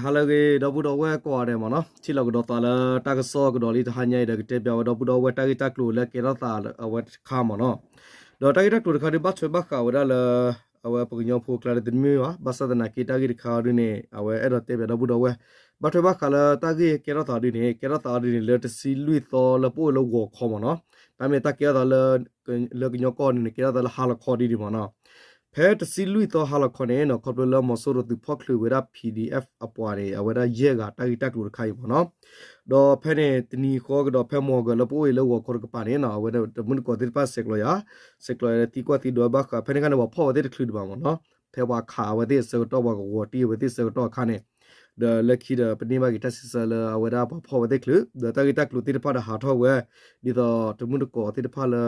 ဟါလၢအဂ့ၤ ဒီပုၢ်ဒီဝဲၢ်ကိးဂၤဒဲးမ့ၢ်နီၤ, ထံၣ်လိာ်ကဒီးသးလၢတၢ်ကစီၣ်ကဒီးလံတဟါညါအံၤဒီး ကတဲပၠးဝဲဒီပုၢ်ဒီဝဲၢ်တၢ်ဂ့ၢ်တၢ်ကျိၤလၢကဲထီၣ်သးအဝဲတခါမ့ၢ်နီၤ. ဒီးတၢ်ဂ့ၢ်တၢ်ကျိၤတခါဒုး ဘၣ်ထွဲဘၣ်ဃးဝဲဒၣ်လၢ အဝဲပကညီဖိအကျါဒုးတမ့ၢ်ဘၣ်, ဘၣ်ဆၣ်သနာ်က့တၢ်ဂ့ၢ်တခါအံၤဒုးန့ၣ် အဝဲအဲၣ်ဒိးတဲပၠးဒီပုၢ်ဒီဝဲၢ်, ဘၣ်ထွဲဘၣ်ဃးလၢတၢ်ဂ့ၢ်ကဲထီၣ်သးဒုးန့ၣ် ကဲထီၣ်သးအီၤဒုးန့ၣ် လၢတဆံလွံၢ်သီလၢပအိၣ်လၢဂီၤခီမ့ၢ်နီၤ, တၢ်မ့ၢ်တၢ်ကဲထီၣ်သးလၢ လၢကညီကီၢ်ဒုးန့ၣ် ကဲထီၣ်သးလၢဟါလီၤခီဒ်န့ၣ်မ့ၢ်နီၤ. ဖဲတဆံလွံၢ်သီဟါလီၤခီန့ၣ်နီၤ ခီဖျိလၢမီၤစိရိၤသုးဖီၣ်ချုးဝဲဒၣ် P D F အပှၤန့ၣ် အဝဲဒၣ်ယဲၢ်ဂၤတၢ်ဂ့ၢ်တၢ်ကျိၤတခါအံၤမ့ၢ်နီၤ. ဒီးဖဲန့ၣ်တနံၤဃီကဒီး ဖဲမီၤကၢၤလၢပအိၣ်အံၤလၢဂီၤခီတကပၤန့ၣ်နီၤ အဝဲတမုၢ်တကိးသ့ၣ်တဖၣ်ဆဲးကျိးယၤ, ဆဲးကျိးယၤဒီးသံကွၢ်သံဒိးဘၣ်ဃး ဖဲန့ၣ်အခါန့ၣ် ပှၤဖီၣ်ဝဲသ့ၣ်တချုးဒံးဘၣ်မ့ၢ်နီၤ, ဖဲပှၤခးဝဲသ့ၣ်အဆၢကတီၢ် ပှၤကဂီၤတံၢ်ဝဲသ့ၣ်အဆၢကတီၢ်အခါန့ၣ်, ဒီးလၢခံဒီးပန့ၢ်ဘၣ်က့ၤတၢ်စံးဆၢလၢအဝဲဒၣ်ပှၤဖီၣ်ဝဲသ့ၣ်ချုး ဒီးတၢ်ဂ့ၢ်တၢ်ကျိၤသ့ၣ်တဖၣ်ဒီးဟးထီၣ်ဝဲ, ဒ်သိးတမုၢ်တကိးသ့ၣ်တဖၣ်လၢ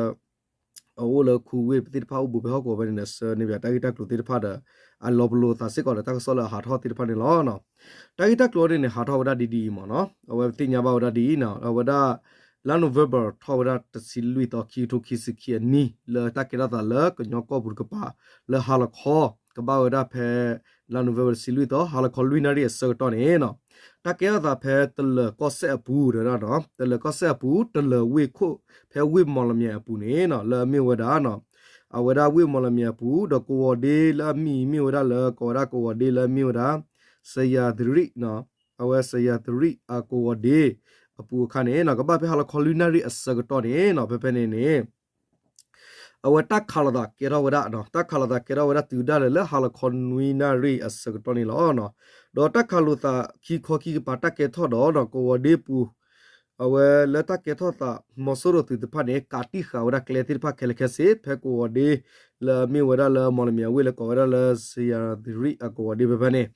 အအိၣ်လၢခူဝ့ၢ်သ့ၣ်တဖၣ်အိၣ်ဘူးဖဲဟီၣ်ကဝီၤဖဲန့ၣ်ဒီး ဆှၢန့ၢ်ပၠးတၢ်ဂ့ၢ်တၢ်ကျိၤသ့ၣ်တဖၣ်ဒီး အလီၤပလိာ်သးစ့ၢ်ကီးဒီးတၢ်ကစီၣ်လၢအဟးထီၣ်သ့ၣ်တဖၣ်န့ၣ်လီၤ. တၢ်ဂ့ၢ်တၢ်ကျိၤဒ်န့ၣ် ဟးထီၣ်ဝဲဒၣ်ဒ်ဒ်အံၤမ့ၢ်နီၤ, အဝဲပသ့ၣ်ညါဘၣ်ဝဲဒၣ်ဒ်အံၤနီၤ, အဝဲဒၣ် လါ November ထီၣ်ဝဲဒၣ်တဆံလွံၢ်သီ ခံကထိခံဆံခံအနံၣ် လၢတၢ်ကဲထီၣ်သးလၢကညီကီၢ်ပူၤတကပၤ လၢဟါလီၤခီ ကဘၣ်ဝဲဒၣ်ဖဲ လါ November တဆံလွံၢ်သီ ဟါလီၤခီလွံၢ်နၣ်ရံၣ်အဆၢကတီၢ်န့ၣ်နီၤ, တၢ်ကဲထီၣ်သးဖဲတလၢၤကီၢ်စဲၣ်အပူၤ တဲဝဲဒၣ်နီၤ, တလၢၤကီၢ်စဲၣ်အပူၤ တလၢၤဝ့ၢ်ခိၣ် ဖဲဝ့ၢ်မီၢ်လမၠဲၤအပူၤန့ၣ်နီၤ လၢအမ့ၢ်ဝဲဒၣ်နီၤ, အဝဲဒၣ်ဝ့ၢ်မီၢ်လမၠဲၤအပူၤ ဒီးကဝီၤဒ့လၢအမံၤမ့ၢ်ဝဲဒၣ်လၢ ကိးဝဲဒၣ်ကဝီၤဒ့လၢအမ့ၢ်ဝဲဒၣ် စယၤသရံးနီၤ, အဝဲစယၤသရံးအကဝီၤဒ့ အပူၤအခါန့ၣ်နီၤ ကဘၣ်ဖဲဟါလီၤခီလွံၢ်နၣ်ရံၣ်အဆၢကတီၢ်န့ၣ်နီၤ ဖဲဖဲန့ၣ်န့ၣ် အဝဲတၢ်ခးလိာ်သးကဲထီၣ်ဝဲဒၣ်နီၤ, တၢ်ခးလိာ်သးကဲထီၣ်ဝဲဒၣ်တုၤဒၣ်လဲာ်လၢဟါလီၤခီနွံနၣ်ရံၣ်အဆၢကတီၢ်န့ၣ်လီၤ. ဒီးတၢ်ခးလိာ်သးခံခီခံကပၤတၢ်ကဲထီၣ်ဒီးနီၤ ကဝီၤဒ့ပူၤ အဝဲလၢတၢ်ကဲထီၣ်သး မီၤစိရိၤသုးတဖၣ်န့ၣ် ကးတံၢ်ဃာ်ဝဲဒၣ်ကျဲသ့ၣ်တဖၣ်ခဲလၢာ်ခဲဆ့ ဖဲကဝီၤဒ့ လၢအမ့ၢ်ဝဲဒၣ်လၢမီၢ်လမၠဲၤဝ့ၢ်လၢကိးဝဲဒၣ်လၢ စယၤသရံးအကဝီၤဒ့ဖဲဖဲန့ၣ်,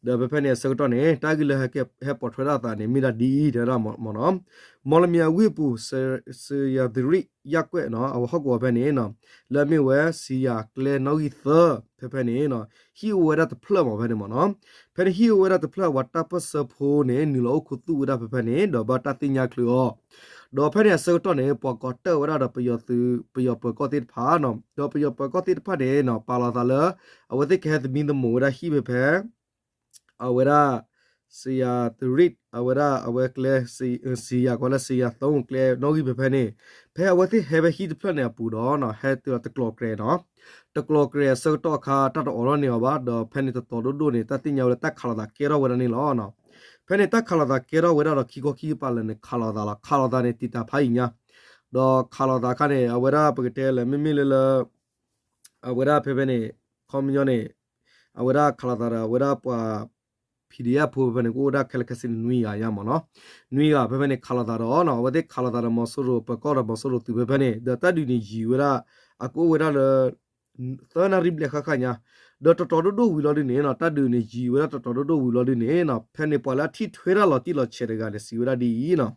ဒီးဖဲဖဲန့ၣ်အဆၢကတီၢ်န့ၣ် တၢ်ဂ့ၢ်လၢဟဲကဲဟဲပိာ်ထွဲထီၣ်အသးန့ၣ် မ့ၢ်ဒၣ်ဒ်အံၤ တဲဝဲဒၣ်မ့ၢ်နီၤ, မီၢ်လမၠဲၤဝ့ၢ်ပူၤ စယၤသရံးယၣ်ကွဲးနီၤ အဝဲဟီၣ်ကဝီၤဖဲန့ၣ်နီၤ လၢအမ့ၢ်ဝဲစယၤကျဲနီၣ်ဂံၢ်သၢ ဖဲဖဲန့ၣ်နီၤ ဟံၣ်အိၣ်ဝဲဒၣ်တဖျၢၣ်မ့ၢ်ဖဲန့ၣ်မ့ၢ်နီၤ, ဖဲန့ၣ်ဟံၣ်အိၣ်ဝဲဒၣ်တဖျၢၣ် ပှၤတၢ်ပၢၢ်ဆၢဖိန့ၣ် နုာ်လီၤအိၣ်ခူသူၣ်ဝဲဒၣ်ဖဲဖဲန့ၣ် ဒီးဘၣ်တၢ်သ့ၣ်ညါချုးအီၤ, ဒီးဖဲန့ၣ်အဆၢကတီၢ်န့ၣ် ပှၤကိးတၢၢ်ဝဲဒၣ်ဒီးပယီၤသုး ပယီၤပၢၤကီၢ်သ့ၣ်တဖၣ်နီၤ, ဒီးပယီၤပၢၤကီၢ်သ့ၣ်တဖၣ်န့ၣ်နီၤ ပာ်လီၤသးလၢ အဝဲသ့ၣ်ကဟဲသမံသမိးဝဲဒၣ်ဟံၣ်ဖဲဖဲ အဝဲဒၣ် စယၤသရံး အဝဲဒၣ်အဝဲကျဲ စယၤ ကိးလၢစယၤသိကျဲနီၣ်ဂံၢ်ဖဲဖဲန့ၣ်, ဖဲအဝဲသ့ၣ်ဟဲဖဲဟံၣ်တဖျၢၣ်န့ၣ်အပူၤဒီးနီၤ ဟဲတုၤလီၤတကျိၤကျဲနီၤ, တကျိၤကျဲအဆၢကတီၢ်အခါ တၢ်တအိးထီၣ်န့ၢ်အီၤဘၣ် ဒီးဖဲန့ၣ်တတီၤဒိၣ်ဒိၣ်န့ၣ် တၢ်သ့ၣ်ညါဝဲလၢတၢ်ခးလိာ်သးကဲထီၣ်ဝဲဒၣ်န့ၣ်လီၤ. ဖဲန့ၣ်တၢ်ခးလိာ်သးကဲထီၣ်ဝဲဒၣ်ဒီးခံခီခံကပၤလၢာ်န့ၣ် ခးလိာ်သးလီၤ. ခးလိာ်သးန့ၣ် တံာ်တာ်ဖးယံာ်ညါ, ဒီးခးလိာ်သးအခါန့ၣ် အဝဲဒၣ်ပကတဲလၢမ့မ့ၢ်လၢလၢ အဝဲဒၣ်ဖဲဖဲန့ၣ် ခီပညီန့ၣ် အဝဲဒၣ်ခးလိာ်သးဒီး အဝဲဒၣ်ပှၤ P D F ဖိဖဲဖဲန့ၣ် ကအိၣ်ဝဲဒၣ်ခဲလၢာ်ခဲဆ့န့ၣ် နွံဂၤညါမ့ၢ်နီၤ, နွံဂၤဖဲဖဲန့ၣ် ခးလိာ်သးဒီးနီၤ အဝဲသ့ၣ်ခးလိာ်သးဒီးမီၤစိရိၤပၢၤကီၢ်ဒီးမီၤစိရိၤသုးဖဲဖဲန့ၣ် ဒီးတၢ်ဒုးန့ၣ်ယံာ်ဝဲဒၣ် အကအိၣ်ဝဲဒၣ်လၢ သၢနၣ်ရံၣ်ဘျဲၣ်ဃၣ်ဃၣ်ညါ, ဒီးတတီၤဒိၣ်ဒိၣ်ဝံၤလီၤဒုးန့ၣ်နီၤ တၢ်ဒုးန့ၣ်ယံာ်ဝဲဒၣ်တတီၤဒိၣ်ဒိၣ်ဝံၤလီၤဒုးန့ၣ်နီၤ ဖဲန့ၣ်ပှၤလၢအထံၣ်ထွဲတၢ်လီၤတံၢ်လီၤဆဲးတဂၤန့ၣ် စံးဝဲဒၣ်ဒ်အံၤနီၤ,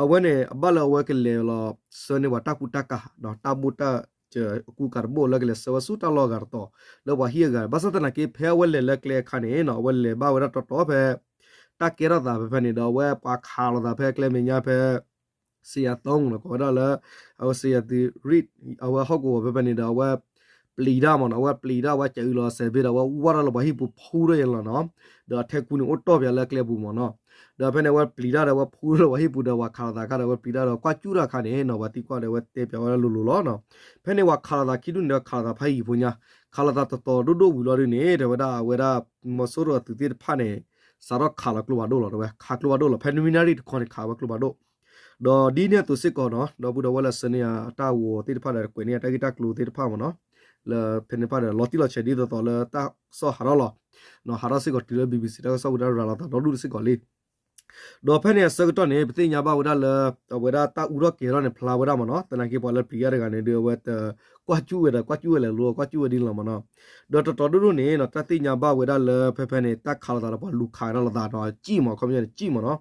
အဝဲန့ၣ် အဘၣ်လၢအဝဲကလဲၤလီၤဆှၢန့ၢ်ပှၤတၢ်ကူတၢ်ကၤ ဒီးတၢ်ဘိၣ်တၢ်စၢၤအကူအကၤတဘိၣ်လၢကလဲၤဆှၢဝဲဆူတၢ်လီၢ်အဂၤတတီၤ လၢပှၤဟံၣ်အဂၤ ဘၣ်ဆၣ်သနာ်က့ ဖဲအဝဲလဲၤလၢကျဲအခါန့ၣ်နီၤ အဝဲလဲၤဘၣ်ဝဲဒၣ်တီတီဖဲ တၢ်ကဲထီၣ်သးဖဲဖဲန့ၣ်ဒီး အဝဲပှၤခးလိာ်သးဖဲကျဲမဲာ်ညါဖဲ စံယၤသိနီၤ ကိးဝဲဒၣ်လၢ အဝဲစံယၤသုးရံၣ် အဝဲဟီၣ်ကဝီၤဖဲဖဲန့ၣ်ဒီး အဝဲပျံၤတၢ်မ့ၢ်နီၤ အဝဲပျံၤတၢ် အဝဲကအုလီၤစဲးဘ့ၣ်ဒီး အဝဲဝၢ်တၢ်လၢပှၤဟံၣ်ပူၤဖူထီၣ်ယဲလီၤနီၤ ဒီးအထဲကူန့ၣ်အိၣ်တီၢ်ပၠးလၢကျဲပူၤမ့ၢ်နီၤ ဒီးဖဲန့ၣ် အဝဲပျံၤတၢ်ဒီး အဝဲဖူထီၣ်လၢပှၤဟံၣ်ပူၤဒီး ပှၤခးလိာ်သးခါဒီး အဝဲပျံၤတၢ်ဒီး ကွၢ်ကၠူၣ်တၢ်အခါန့ၣ်နီၤ ပှၤသံကွၢ်ဒီး အဝဲတဲပၠးဝဲဒၣ်လိၤလိၤလီၤနီၤ ဖဲန့ၣ် ပှၤခးလိာ်သးခံဒူၣ်န့ၣ်ဒီး ခးလိာ်သးဖးယံာ်ဖိညါ ခးလိာ်သးတတီၤဒိၣ်ဒိၣ်ဝံၤလီၤဒုးန့ၣ် တဲဝဲဒၣ် အဝဲဒၣ် မီၤစိရိၤအသုးသ့ၣ်တဖၣ်န့ၣ် စးထီၣ်ခးလီၤကျိဖးဒိၣ်လီၤ တဲဝဲ ခးကျိဖးဒိၣ်လီၤ ဖဲနွံနၣ်ရံၣ်တခီန့ၣ် ခးဝဲကျိဖးဒိၣ် ဒီးဒ်န့ၣ်အသိးစ့ၢ်ကီးနီၤ ဒီပုၢ်ဒီဝဲၢ်လၢဆှၢန့ၢ်အတၢ်ဂီၤသ့ၣ်တဖၣ်ဒီး ကွဲးန့ၢ်အတၢ်ဂ့ၢ်တၢ်ကျိၤသ့ၣ်တဖၣ်မ့ၢ်နီၤ လၢဖဲန့ၣ်တဖၣ်ဒီး လီၤတံၢ်လီၤဆဲးဒ်သိးသိးလၢတၢ်ကစီၣ်ဟးထီၣ်လီၤ ဟးထီၣ်စ့ၢ်ကီးတုၤလၢ ဘံဘံစံ တၢ်ကစီၣ်ဝံၤဒီး ရၤလီၤသးဒီဒူၣ်စ့ၢ်ကီးလံ ဒီးဖဲန့ၣ်အဆၢကတီၢ်န့ၣ် ပသ့ၣ်ညါဘၣ်ဝဲဒၣ်လၢ အဝဲဒၣ်တၢ်အူထီၣ်ကဲၤထီၣ်န့ၣ် ဖျါဝဲဒၣ်မ့ၢ်နီၤ သနာ်က့ပှၤလၢပျံၤတၢ်တဂၤန့ၣ်ဒီး အဝဲတကွၢ်ကၠူၣ်ဝဲဒီး ကွၢ်ကၠူၣ်ဝဲလဲၤလိၤ ကွၢ်ကၠူၣ်ဝဲဒ်န့ၣ်လီၤမ့ၢ်နီၤ ဒီးတတီၤဒိၣ်ဒိၣ်န့ၣ်နီၤ တၢ်သ့ၣ်ညါဘၣ်ဝဲဒၣ်လၢဖဲဖဲန့ၣ် တၢ်ခးလိာ်သးဒီးပှၤလူၤခးကဒီးလိာ်သးနီၤ ကၠံၣ်မ့ၢ် ခီပညီန့ၣ် ကၠံၣ်မ့ၢ်နီၤ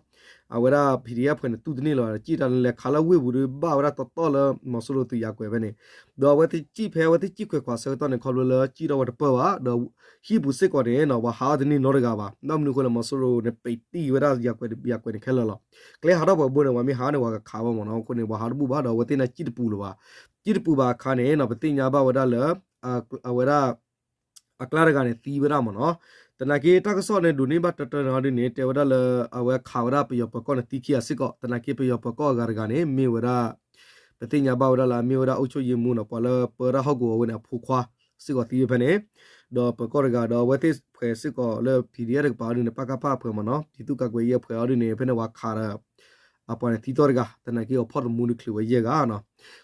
အဝဲဒၣ် PDF ဖဲန့ၣ် တူၢ်တန့ၢ်လၢၤဘၣ် ကၠံၣ်တၢ်လၢလဲၤခးလၢဝ့ၢ်ပူၤဒီး ဘၣ်ဝဲဒၣ်တီတီလၢ မီၤစိရိၤသုးယၤကွဲးဖဲန့ၣ် ဒီးအဝဲသ့ၣ်ကၠံၣ်ဖဲ အဝဲသ့ၣ်ကၠံၣ်ခွဲးခွးဆၢကတီၢ်န့ၣ် ခီဖျိလၢကၠံၣ်ထီၣ်ဝဲတပၢၢ်ဘၣ် ဒီးဟံၣ်ပူၤစ့ၢ်ကီးန့ၣ်နီၤ ပှၤဟးထီၣ်တန့ၢ်နီတဂၤဘၣ် ဘၣ်မနုၤအဃိလဲၣ် မီၤစိရိၤန့ၣ် ပံးတံၢ်ဝဲဒၣ်ယၤကွဲး ယၤကွဲးန့ၣ်ခဲလၢာ်လီၤ ကျဲဟးထီၣ်ပှဲၤဘိန့ၣ် ပှၤမ့ၢ်ဟးန့ၣ် ပှၤကခးဝဲမ့ၢ်နီၤ အဃိန့ၣ် ပှၤဟးတဘူၣ်ဘၣ်ဒီး အဝဲသ့ၣ်န့ၣ်ကၠံၣ်တပူၤလၢၤဘၣ် ကၠံၣ်တပူၤဘၣ်အခါန့ၣ်နီၤ ပသ့ၣ်ညါဘၣ်ဝဲဒၣ်လၢ အဝဲဒၣ် အကျါတဂၤန့ၣ် သံဝဲဒၣ်မ့ၢ်နီၤ သနာ်က့တၢ်ကစီၣ်န့ၣ် ဒိးန့ၢ်ဘၣ်တၢတၢန့ၣ်အီၤဒ်န့ၣ် တဲဝဲဒၣ်လၢ အဝဲခးဝဲဒၣ်ပယီၤပၢၤကီၢ်န့ၣ်သံခံဂၤစ့ၢ်ကီး, သနာ်က့ပယီၤပၢၤကီၢ်အဂၤတဂၤန့ၣ် မ့ၢ်ဝဲဒၣ် ပသ့ၣ်ညါဘၣ်ဝဲဒၣ်လၢအမ့ၢ်ဝဲဒၣ် အုပ်ချုပ်ရေးမှူးနီၤ, ပှၤလၢပၢတၢ်ဟီၣ်ကဝီၤဝဲန့ၣ် အဖိခွါစ့ၢ်ကီးသံဝဲဖဲန့ၣ်, ဒီးပၢၤကီၢ်တဂၤ ဒီးအဝဲသ့ၣ်ဖှဲးစ့ၢ်ကီးလၢ ပီၣ်ဒံၣ်အဲၣ် တကပၤအီၤဒ်န့ၣ် ပကဖ အဖှဲးမ့ၢ်နီၤ, ပံသူၣ်ကးကွဲးယဲၢ်ဖှဲးအီၤဒ်န့ၣ် ဖဲန့ၣ်ပှၤခးဒီး အပှၤန့ၣ်သံတီၢ်တဂၤ, သနာ်က့အီၤဖီၣ်သမူဒုးချုးဝဲယဲၢ်ဂၤနီၤ.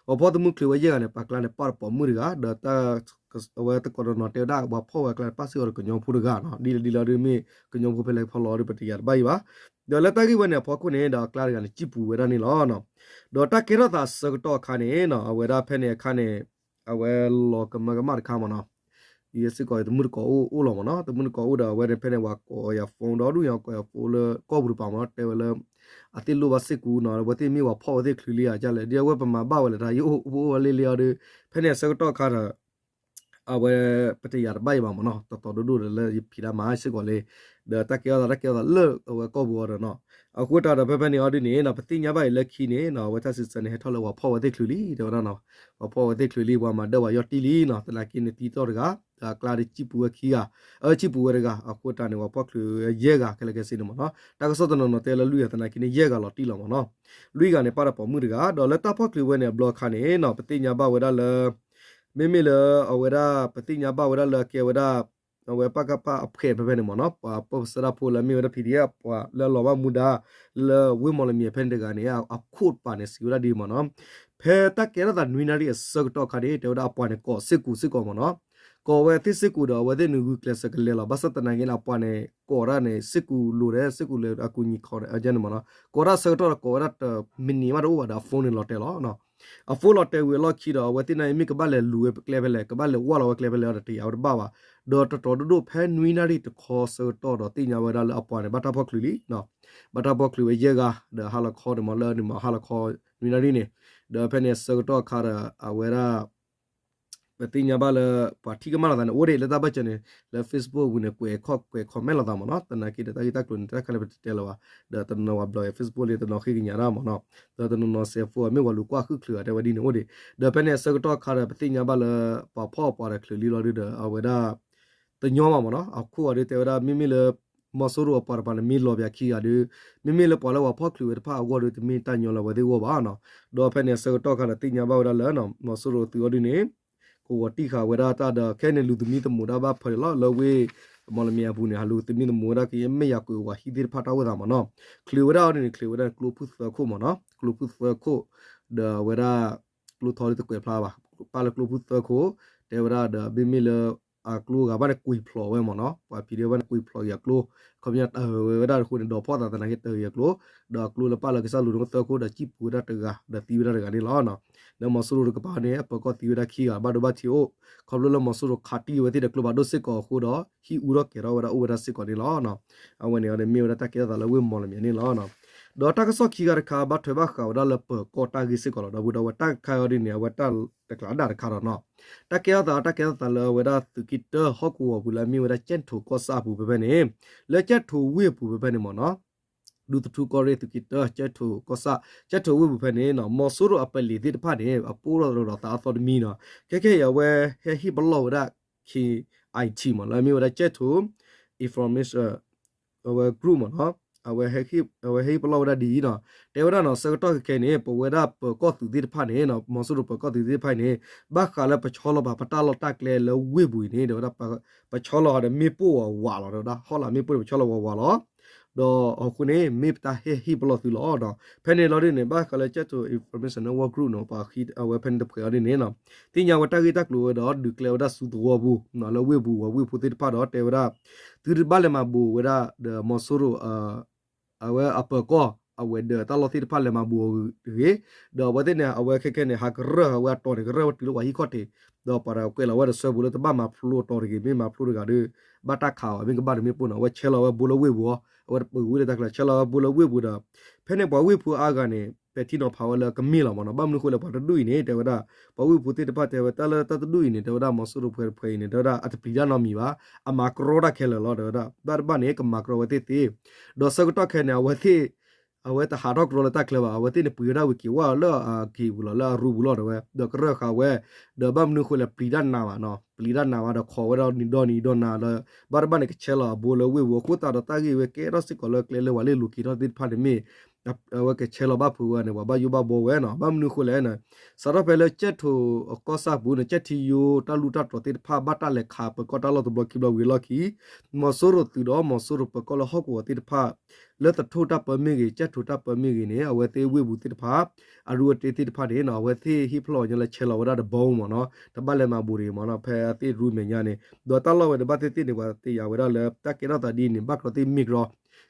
အီၤဖီၣ်သမူချုးဝဲယဲၢ်ဂၤန့ၣ် ပှၤကျါန့ၣ်ပာ်တပိာ်မုၣ်တဂၤ, ဒီး အဝဲသကိးတနီၤတဲဝဲဒၣ် ပှၤဖီၣ်ဝဲအကျါန့ၣ် ပာ်စ့ၢ်ကီးဒီးကညီဖိတဂၤနီၤ, ဒ်လဲၣ်ဒ်လဲၣ်ဒ်မ့ၢ်ကညီဖိဖဲလဲၣ်ဖီလီၤဒီး ပတယၤတဘၣ်အံၤဘၣ်. ဒီးလၢတၢ်ဂ့ၢ်ဝဲန့ၣ်အဖီခိၣ်န့ၣ် ဒီးအကျါတဂၤန့ၣ် စံၣ်ပူၤဝဲဒၣ်န့ၣ်လီၤ. ဒီးတၢ်ကဲထီၣ်သးအဆၢကတီၢ်အခါန့ၣ်နီၤ, အဝဲဒၣ်ဖဲန့ၣ်အခါန့ၣ် အဝဲလီၤကမၢကမၣ်တခါမ့ၢ်နီၤ, ယဲစ့ၢ်ကီးတမုၢ်တကိးအိၣ်အိၣ်လီၤမ့ၢ်နီၤ, တမုၢ်တကိးအိၣ်ဒီးအဝဲန့ၣ် ဖဲန့ၣ်ပှၤကိးယၤ phone ဒီးဒူၣ်ညါကိးယၤ phone လၢကီၢ်ပူၤတပၤမ့ၢ်နီၤ, တဲဝဲလၢ အသ့ၣ်လိၣ်ဘၣ်စ့ၢ်ကီးနီၤ, အဝဲသ့ၣ်မ့ၢ်ပှၤဖီၣ်ဝဲသ့ၣ်ချုးလံဧါ ကလဲၣ်, ဒ်အဝဲပမၤဘၣ်ဝဲလဲၣ်တၢ် ယအိၣ်အိၣ်ဝဲလံလံအီၤဒီး ဖဲန့ၣ်အဆၢကတီၢ်အခါဒီး အဝဲပတယၤတဘၣ်အံၤဘၣ်မ့ၢ်နီၤ, တီတီဒိၣ်ဒိၣ်ဒီးလၢယဖံးတၢ်မၤစ့ၢ်ကီးလံ, ဒီးတၢ်ကဲထီၣ်သးတၢ်ကဲထီၣ်သးလၢအဝဲကီၢ်ပူၤအီၤဒီးနီၤ, အဃိတၢ်ဒီးဖဲဖဲန့ၣ်အီၤဒ်န့ၣ်နီၤ, ပသ့ၣ်ညါဘၣ်အံၤလၢခံန့ၣ်နီၤ, အဝဲတၢ်စံးဆၢန့ၣ် ဟဲထီၣ်လၢပှၤဖီၣ်ဝဲသ့ၣ်ချုးလံ တဲဝဲဒၣ်နီၤ, ပှၤဖီၣ်ဝဲသ့ၣ်ချုးလံ ပှၤမၤဒၢပှၤယီၢ်တံၢ်လံနီၤ, သနာ်က့န့ၣ်သံတီၢ်တဂၤ, ဒီးအကျါဒီးစံၣ်ပူၤဝဲခံဂၤ, အစံၣ်ပူၤဝဲတဂၤ, အဃိတၢ်န့ၣ် ပှၤဖီၣ်ချုးယဲၢ်ဂၤ ခဲလၢာ်ခဲဆ့န့ၣ်မ့ၢ်နီၤ, တၢ်ကစီၣ်တနီၤနီၤတဲလၢလွံၢ်ဂၤ သနာ်က့န့ၣ်ယဲၢ်ဂၤလီၤတံၢ်လီၤမ့ၢ်နီၤ, လွံၢ်ဂၤန့ၣ် ပာ်တပိာ်မုၣ်တဂၤ, ဒီးလၢတၢ်ဖီၣ်ချုးဝဲန့ၣ်အဘျီအခါန့ၣ်နီၤ, ပသ့ၣ်ညါဘၣ်ဝဲဒၣ်လၢ မ့မ့ၢ်လၢအဝဲဒၣ် ပသ့ၣ်ညါဘၣ်ဝဲဒၣ်လၢအကဲဝဲဒၣ် အဝဲပကဖ အဖှဲးဖဲဖဲန့ၣ်မ့ၢ်နီၤ, ပှၤပၢၢ်ဆၢတၢ်ဖိလၢအမ့ၢ်ဝဲဒၣ် PDF ပှၤလၢအလီၤဘၣ်မူဒါ လၢဝ့ၢ်မီၣ်လမံၤဖဲန့ၣ်တဂၤန့ၣ် အခိၣ်တပၤန့ၣ် စံးဝဲဒၣ်ဒ်အံၤမ့ၢ်နီၤ, ဖဲတၢ်ကဲထီၣ်သးနွံနၣ်ရံၣ်အဆၢကတီၢ်အခါန့ၣ် တဲဝဲဒၣ်အပှၤန့ၣ်ကိးစ့ၢ်ကီးစ့ၢ်ကီးမ့ၢ်နီၤ, ကိးဝဲသ့ၣ်စ့ၢ်ကီးဒီး အဝဲသ့ၣ်န့ၣ်ဂုာ်ကျဲးစၢးကလဲၤလီၤ, ဘၣ်ဆၣ်သနာ်က့န့ၣ် အပှၤန့ၣ် ကိးတၢ်န့ၣ် စ့ၢ်ကီးလိာ်ဒီး စ့ၢ်ကီးလၢအကူညီခီန့ၣ် အန့ၣ်မ့ၢ်နီၤ, ကိးတၢ်ဆၢကတီၢ်ဒီး ကိးဝဲဒၣ်တမံးနံးမးတအိၣ်ဘၣ်ဒီး အ phone န့ၣ်လီၤတဲာ်လီၤ. အ phone လီၤတဲာ်ဝံၤအလီၢ်ခံဒီး အဝဲသ့ၣ်န့ၣ်မ့ၢ်ကဘၣ်လဲၤလူၤဝဲကျဲဖဲလဲၣ်, ကဘၣ်လဲၤဝၢ်လီၤဝဲကျဲဖဲလဲၣ်ဒီး တယာ်ဝဲတဘၣ်ဘၣ်, ဒီးတတီၤဒိၣ်ဒိၣ်ဖဲနွံနၣ်ရံၣ်တခီဆၢကတီၢ်ဒီး သ့ၣ်ညါဝဲဒၣ်လၢအပှၤန့ၣ် ဘၣ်တၢ်ဖီၣ်ချုးလံ, ဘၣ်တၢ်ဖီၣ်ချုးဝဲယဲၢ်ဂၤ, ဒီးဟါလီၤခီန့ၣ်မ့ၢ်လၢန့ၣ်မ့ၢ်ဟါလီၤခီနွံနၣ်ရံၣ်န့ၣ်, ဒီးဖဲန့ၣ်အဆၢကတီၢ်အခါဒီး အဝဲဒၣ် ပသ့ၣ်ညါဘၣ်လၢ ပှၤထံၣ်ကမၣ်လိာ်သးန့ၣ် အိၣ်ဒံးလၢတၢ်ဘၢၣ်စၢၤန့ၣ် လၢ Facebook ပူၤန့ၣ် ကွဲးခီၣ်ကွဲး comment လိာ်သးမ့ၢ်နီၤ, သနာ်က့ဒီးတၢ်ဂ့ၢ်တၢ်ကျိၤန့ၣ် တၢ်ခဲလၢာ်ပတတဲလၢၤဘၣ်, ဒီးတနီၤပှၤဘျီ Facebook လံ တနီၤဃ့ကညးတၢ်မ့ၢ်နီၤ, ဒီးတနီၤနီၤ cellphone မ့ၢ်ပှၤလူၤကွၢ်ဃုာ်ချုးအတဲဝဲဒ်န့ၣ်အိၣ်ဒံး, ဒီးဖဲန့ၣ်အဆၢကတီၢ်ခါဒီး ပသ့ၣ်ညါဘၣ်လၢ ပှၤဖီၣ်ပှၤဒီးချုးလံလီၤဒုဒီး အဝဲဒၣ် တညီမးမ့ၢ်နီၤ, အခိၣ်အီၤဒုတဲဝဲဒၣ် မ့မ့ၢ်လၢ မီၤစိရိၤအပှၤတပၤန့ၣ် မ့ၢ်လီၤပၠးခံဂၤဒီး မ့မ့ၢ်လၢပှၤလၢပှၤဖီၣ်ချုးဝဲတဖၣ်အဂီၢ်ဒီး တမ့ၢ်တၢ်ညီလၢအဝဲသ့ၣ်အဂီၢ်ဘၣ်နီၤ, ဒီးဖဲန့ၣ်အဆၢကတီၢ်ခါဒီးသ့ၣ်ညါဘၣ်ဝဲဒၣ်လၢ မီၤစိရိၤသုးအီၤဒုန့ၣ် ကဝီၤတံၢ်ဃာ်ဝဲဒၣ်တၢ်ဒီး ခဲအံၤန့ၣ် လူၤသမံသမိးတၢ်ဘၣ်ဖဲန့ၣ်လီၤ, လၢဝ့ၢ်မီၣ်လမံၤအပူၤန့ၣ် ဟးလူၤသမံသမိးဝဲဒၣ်ကယဲၢ်မ့ၢ်ယၤကွံာ်ဝၤဟံၣ်သ့ၣ်တဖၣ်တၢ်အိၣ်သးမ့ၢ်နီၤ, ချုးဝဲဒၣ်အီၤဒုန့ၣ် ချုးဝဲဒၣ်ကျိဖုၣ်သၢခိၣ်မ့ၢ်နီၤ, ကျိဖုၣ်သၢခိၣ် ဒီးဝဲဒၣ် ကျိထီဒုတကွဲးဖျါဘၣ်, ပာ်လၢကျိဖုၣ်သၢခိၣ် တဲဝဲဒၣ်ဒီး မ့မ့ၢ်လၢ အကျိဂၤဘၣ်န့ၣ်ကွံာ်ဖျိးဝဲမ့ၢ်နီၤ, ပှၤဖံးဒဲးဘၣ်န့ၣ်ကွံာ်ဖျိးက့ၤအကျိ, ခီပညီတၢ်ဟၢဝဲဝဲဒၣ်တဃိန့ၣ် ဒီးဖီၣ်သးသနာ်က့တၢ်ဟၢအကျိ, ဒီးအကျိလၢပာ်လၢကစၢ်လူၤန့ၣ်သၢခိၣ်ဒီးစံၣ်ပူၤဝဲဒၣ်တဂၤ ဒီးသံဝဲဒၣ်တဂၤန့ၣ်လီၤ. လၢမီၤစိရိၤတကပၤန့ၣ် အပၢၤကီၢ်သံဝဲဒၣ်ခံဂၤ ဘၣ်ဒိဘၣ်ထံးအိၣ်, ခီဖျိလၢမီၤစိရိၤခးတံၢ်ဝဲသ့ၣ်ဒီးကျိဖးဒိၣ်စ့ၢ်ကီးအဃိဒီး ဟံၣ်အူထီၣ်ကဲၤထီၣ်ဝဲဒၣ်အိၣ်ဝဲဒၣ်စ့ၢ်ကီးန့ၣ်လီၤ. အဝဲန့ၣ်အီၤန့ၣ်မ့ၢ်ဝဲဒၣ်တၢ်ကဲထီၣ်သးလၢဝ့ၢ်မီၣ်လမံၤန့ၣ်လီၤ. ဒီးတၢ်ကစီၣ်ခံခါတခါ ဘၣ်ထွဲဘၣ်ဃးဝဲဒၣ်လၢပၢၤကီၢ်တၢ်ဂ့ၢ်စ့ၢ်ကီးလီၤ. ဒီပုၢ်ဒီဝဲၢ် တၢ်တခါအံၤဒ်န့ၣ် အဝဲတၢ်တကျးဒၣ်တခါဒီးနီၤ, တၢ်ကဲထီၣ်သး တၢ်ကဲထီၣ်သးလၢအဝဲဒၣ်သုးက့တၢဟီၣ်ကဝီၤပူၤလၢအမ့ၢ်ဝဲဒၣ် ကၠဲၣ်ထိၣ်ကီၢ်ဆၣ်အပူၤဖဲဖဲန့ၣ်, လၢကၠဲၣ်ထိၣ်ဝ့ၢ်ပူၤဖဲဖဲန့ၣ်မ့ၢ်နီၤ, ဒူသထူကီၢ်ရ့ၣ်သုးက့တၢ ကၠဲၣ်ထိၣ်ကီၢ်ဆၣ် ကၠဲၣ်ထိၣ်ဝ့ၢ်ပူၤဖဲန့ၣ်နီၤ မီၤစိရိၤအပလံၤသ့ၣ်တဖၣ်န့ၣ် အပိၢ်ထီၣ်ဒီးသးအသီတမံၤနီၤ, ခဲခဲအံၤအဝဲဟဲဟ့ၣ်ပလီၢ်ဝဲဒၣ် ခ့ၣ်အဲၣ်ထံၣ် မ့ၢ်နီၤ လၢအမ့ၢ်ဝဲဒၣ် ကၠဲၣ်ထိၣ် information အဝဲ group မ့ၢ်နီၤ, အဝဲဟဲဟ့ၣ်ပလီၢ်ဝဲဒၣ်ဒ်အံၤနီၤ, တဲဝဲဒၣ်နီၤ ဆၢကတီၢ်ခဲခဲအံၤန့ၣ် ပဝဲဒၣ်ပၢၤကီၢ်သုးသ့ၣ်တဖၣ်န့ၣ်နီၤ မီၤစိရိၤပၢၤကီၢ်သုးသ့ၣ်တဖၣ်အံၤန့ၣ် ဘၣ်ဃးလၢပဆီလီၤပာ်ပတၢ်လီၢ်တၢ်ကျဲလၢဝ့ၢ်ပူၤအံၤန့ၣ် တဲဝဲဒၣ် ပဆီလီၤဒီးမ့ၣ်ပိၢ်ဝးဝးလီၤ တဲဝဲဒၣ် ဟီၣ်လာ်မ့ၣ်ပိၢ်န့ၣ် ပဆီလီၤဝးဝးလီၤ ဒီးအဃိန့ၣ် မ့ၢ်ပတၢ်ဟ့ၣ်ဟ့ၣ်ပလီၢ်သုလီၤဒီး ဖဲန့ၣ်လီၤဒ်န့ၣ် ဘၣ်ဃးလၢ ကၠဲၣ်ထိၣ် information န့ၣ် war group နီၤ ပှၤဃံအဝဲဖဲန့ၣ်တဖှဲးအီၤဒ်န့ၣ်နီၤ, သ့ၣ်ညါဝဲတၢ်ဂ့ၢ်တၢ်ကျိၤဝဲဒီး ဒုးကျဲဝဲဒၣ်ဆူသဝီပူၤ လၢဝ့ၢ်ပူၤ ဝ့ၢ်ဖိသ့ၣ်တဖၣ်ဒီး တဲဝဲဒၣ် သုတဘၣ်လဲၤမၤဘူးဝဲဒၣ်ဒီးမီၤစိရိၤ အဝဲအပၢၤကီၢ် အဝဲၤဒၢးတၢ်လီၢ်သ့ၣ်တဖၣ်လဲၤမၤဘူးအီၤတဂ့ၤ, ဒီးအဝဲသ့ၣ်န့ၣ် အဝဲခဲခဲန့ၣ် ဟးကရၢၢ်အဝဲအတီၤန့ၣ် ကရၢၢ်ဝဲတုၤလၢပှၤဟံၣ်ခီၣ်ထံး, ဒီးပှၤဒီးကွဲးလီၤဝဲဒီးဆၢပူၤလၢတဘၣ်မၤဖျိအတီၤတဂ့ၤ, မ့ၢ်မၤဖျိတဂၤဒီး ဘၣ်တၢ်ခးအီၤ မ့ၢ်ကဘၣ်ဒီးမ့ၣ်ပိၢ်နီၤ, အဝဲဆဲးလီၤဝဲဘိလၢဝ့ၢ်ပူၤအီၤ, အဝဲတပာ်ဝံၤလၢတၢ်ကျါ ဆဲးလီၤဝဲဘိလၢဝ့ၢ်ပူၤဒီး ဖဲန့ၣ်ပှၤဝ့ၢ်ဖိအါဂၤန့ၣ် ပဲာ်ထံနီၤဖးဝဲလၢကမ့ၢ်လီၤမ့ၢ်နီၤ, ဘၣ်မနုၤဃိလဲၣ် ပှၤတဒူၣ်အံၤန့ၣ် တဲဝဲဒၣ် ပှၤဝ့ၢ်ဖိသ့ၣ်တဖၣ်တဲဝဲတၢ်လၢတၢ်တဒူၣ်အံၤန့ၣ် တဲဝဲဒၣ်မီၤစိရိၤတဖှဲးတဖှဲးအံၤန့ၣ် တဲဝဲဒၣ်အတပျံၤတၢ်နီတမံၤဘၣ်, အမၤကြီတၢ်ခဲလၢာ်လီၤ တဲဝဲဒၣ် ဘၣ်တဘၣ်န့ၣ် ကမၤကြီဝဲသ့ၣ်သ့, ဒီးဆၢကတီၢ်ခဲန့ၣ် အဝဲသ့ၣ် အဝဲတဟးထီၣ်ကရီလၢတၢ်ချၢဘၣ်, အဝဲသ့ၣ်န့ၣ်ပှ့ၤဝဲဒၣ်ဝံၤက့ၤဝဲလၢအက့ၤပူၤလီၤ လၢအရူပူၤလီၤဒီးဝဲ ဒီးကရၢၢ်ဃာ်ဝဲ, ဒီးဘၣ်မနုၤဃိလဲၣ် ပျံၤတၢ်နးဘၣ်နီၤ, ပျံၤတၢ်နးဘၣ်ဒီး ခိးဝဲဒီးနံၤဒီနံၤဒီနၤလၢ ဘၣ်တဘၣ်န့ၣ် ကဆဲးလီၤအဘိလၢဝ့ၢ်ပူၤ အဃိသတးဒီးတၢ်ဂ့ၢ်ဝဲကဲထီၣ်စ့ၢ်ကီးလၢကျဲလၢပှၤလ့ၢ်လိၤက့ၤထီၣ်သ့ၣ်တဖၣ်န့ၣ်မ့ၢ် အဝဲကဆဲးလီၤဘၣ်ဖုးဝဲန့ၣ် ပှၤဘၣ်ယိၣ်ဘၣ်ဘှီဝဲနီၤ, ဘၣ်မနုၤဃိလဲၣ်န့ၣ် စးထီၣ်ဖဲလၢကၠဲၣ်ထိၣ်အကီၢ်ဆၣ်ပူၤန့ၣ် ကၠဲၣ်ထံယိတၢ်လူၢ်တၢ်တြီၤသ့ၣ်တဖၣ် ဘၣ်တၢ်လဲၤခးပၢၤကီၢ်တၢ်လီၢ်တဘျီခံဘျီဝံၤအလီၢ်ခံ မီၤစိရိၤသုးဒီးမီၤစိရိၤပၢၤကီၢ်လၢဟီၣ်ကဝီၤသ့ၣ်တဖၣ် လၢသထိၣ်တၢ်ပၢမ့ၢ်ဂ့ၤ ကၠဲၣ်ထိၣ်တၢ်ပၢမ့ၢ်ဂ့ၤန့ၣ် အဝဲသ့ၣ်ဝ့ၢ်ပူၤသ့ၣ်တဖၣ် အရူအတ့သ့ၣ်တဖၣ်န့ၣ်နီၤ အဝဲသ့ၣ်ဟ့ၣ်ဖျိးညီလၢဆဲးလီၤဝဲဒၣ်တဘီမ့ၢ်နီၤ, တဘၣ်လဲၤမၤဘူးဒံးမ့ၢ်နီၤ, ဖဲအသ့ၣ်ရူမဲာ်ညါန့ၣ် ဒီးတၢ်လီၢ်ဝဲတဘၣ်သ့ၣ်သ့ၣ်န့ၣ် ပှၤတယာ်ဝဲဒၣ်လၢတၢ်ကဲထီၣ်သးဒ်န့ၣ် ဘၣ်ကြီသ့ၣ်မ့ၢ်ကြီ,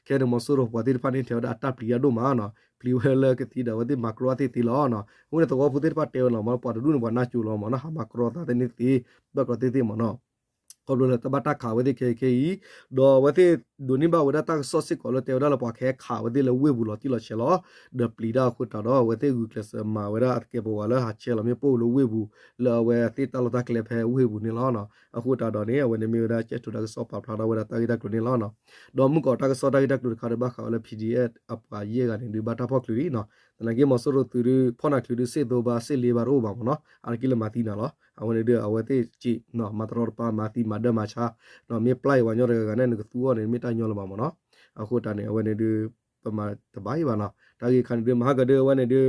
ခဲန့ၣ်မီၤစိရိၤပှၤသ့ၣ်တဖၣ်န့ၣ် ထဲဝဲဒၣ်အတၢ်ပျံၤတၢ်ဒိၣ်မးနီၤ, ပျံၤဝဲလၢကသံဒီးအဝဲသ့ၣ်မၤကြီသ့ၣ်သ့လီၤနီၤ, အဃိန့ၣ်သဝီဖိသ့ၣ်တဖၣ်တဲဝဲလီၤမ့ၢ် ပှၤတဒူၣ်န့ၣ်ပှၤနၢ်ကၠိလီၤမ့ၢ်နီၤ, ဟးမၤကြီသးသ့ၣ်န့ၣ်သ့, ဘၣ်ကြီသ့ၣ်သ့မ့ၢ်နီၤ ခီဖျိလၢတၢ်ဘၣ်တၢ်ခးဝဲသ့ၣ်ခဲအံၤခဲအံၤ, ဒီးအဝဲသ့ၣ်ဒိးန့ၢ်ဘၣ်ဝဲဒၣ်တၢ်ကစီၣ်စ့ၢ်ကီးလၢတဲဝဲဒၣ်လၢပှၤကဟဲခးဝဲသ့ၣ်လၢဝ့ၢ်ပူၤလီၤတံၢ်လီၤဆဲးလီၤ, ဒီးပျံၤတၢ်အဃိသတးဒီး အဝဲသ့ၣ်ဂုာ်ကျဲးစၢးမၤဝဲဒၣ်အသကဲးပဝးလၢဟးဆဲးလီၤမ့ၣ်ပိၢ်လၢဝ့ၢ်ပူၤ လၢအဝဲသ့ၣ်တၢ်လီၢ်တၢ်ကျဲဖဲဝ့ၢ်ပူၤန့ၣ်လီၤ. အဃိသတးဒီးန့ၣ် အဝဲန့ၣ်မ့ၢ်ဝဲဒၣ်ကၠဲၣ်ထိၣ်တၢ်ကစီၣ်ပာ်ဖျါထီၣ်ဝဲဒၣ်တၢ်ဂ့ၢ်တၢ်ကျိၤန့ၣ်လီၤ. ဒီးမုၢ်ကီးတၢ်ကစီၣ်တၢ်ဂ့ၢ်တၢ်ကျိၤတခါဒီးဘၣ်ဃးဝဲလၢ PDF အပှၤယဲၢ်ဂၤန့ၣ်ဒုးဘၣ်တၢ်ဖီၣ်ချုးလံနီၤ, သနာ်က့မီၤစိရိၤသုးဒုး ဖီၣ်နၤချုးဒုး စ့ၣ်သိဘါစ့ၣ်လ့ဘါတအိၣ်ဘၣ်မ့ၢ်နီၤ, အါတက့ၢ်လၢမၤသံနၤလီၤ, အဝဲန့ၣ်ဒုး အဝဲသ့ၣ်စံး မၤတရီတပါ မၤသံမၤဒၢမၤဆါ, မ့ၢ်ပျၢ်အံၤပှၤကညီတဂၤဂၤန့ၣ် နကသူအီၤန့ၣ် မ့ၢ်တၢ်ညီလၢၤဘၣ်မ့ၢ်နီၤ, အဃိသတးန့ၣ် အဝဲန့ၣ်ဒုး ပမၤတဘၣ်အံၤဘၣ်နီၤ, တၢ်ဂ့ၢ်ခါန့ၣ်ဒုး မဟါကဒုးအဝဲန့ၣ်ဒုး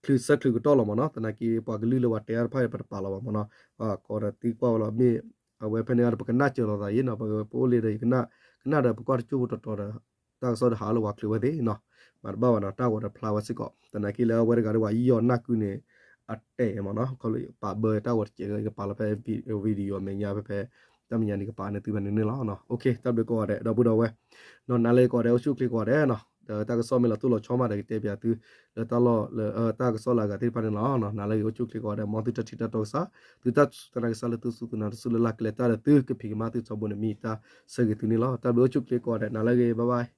ချုးဆၢချုးကတီၢ်လီၤမ့ၢ်နီၤ, သနာ်က့ပှၤကလုၢ်လၢပှၤတဲအါတဖၣ် ပတပာ်လီၤဘၣ်မ့ၢ်နီၤ, ကိးဒီးသံကွၢ်ဝဲလီၤ မ့ၢ် အဝဲဖဲန့ၣ်အံၤ ပကနၣ်စၢၤလိာ်သးအံၤနီၤ, ပအိၣ်လံဒီး ယကနၣ်ဒီးပကွၢ်တကၠိၢ်ဖိတီတီဒီး တၢ်ကစီၣ်ဒီးဟးလၢပှၤချုးဝဲသ့ၣ်နီၤ, မၤတဘၣ်ဘၣ်နီၤ, တၢ်ဂီၤဒီးဖျါဝဲစ့ၢ်ကီး, သနာ်က့လၢအဝဲတဂၤဒီးပှၤယီၢ်နၢ်ကုန့ၣ် အတဲာ်မ့ၢ်နီၤ, ပာ်ဘၢတၢ်ဂီၤတစဲး ကပာ်လီၤဖဲ video အမဲာ်ညါဖဲဖဲ တၢ်မဲာ်ညါန့ၣ် ကပာ်န့ၢ်သုဖဲန့ၣ်န့ၣ်လီၤ. တၢ်ဘျုးကိးဂၤဒဲး ဒီပုၢ်ဒီဝဲၢ် နၤလၢကိးဂၤဒဲး အိၣ်ဆူၣ်အိၣ်ချ့ကိးဂၤဒဲးနီၤ, ဒီးတၢ်ကစီၣ်မ့ၢ်လီၤတိၢ်လီၤဆီမးဒီး ကတဲပၠးသု လၢတၢ်လီၢ်လၢ တၢ်ကစီၣ်လၢအဂၤသ့ၣ်တဖၣ်န့ၣ်လီၤ. နၤလၢဂ့ၤ အိၣ်ဆူၣ်အိၣ်ချ့ကိးဂၤဒဲး မ်သုတၢ်ထံၣ်တၢ်တီကစၢ်, သုတၢ်စူၢ်တၢ်နာ်ကစၢ်လၢသုစူၢ်သုနာ်တစူၢ်လၢ်လၢ် ကလဲၤတၢ်ဒီးသုကဖံးကမၤသုထီဘိန့ၣ် မ့ၢ်တၢ်ဆၢဂ့ၤသုန့ၣ်လီၤ. တၢ်ဘျုး အိၣ်ဆူၣ်အိၣ်ချ့ကိးဂၤဒဲး နၤလၢဂ့ၤ bye bye.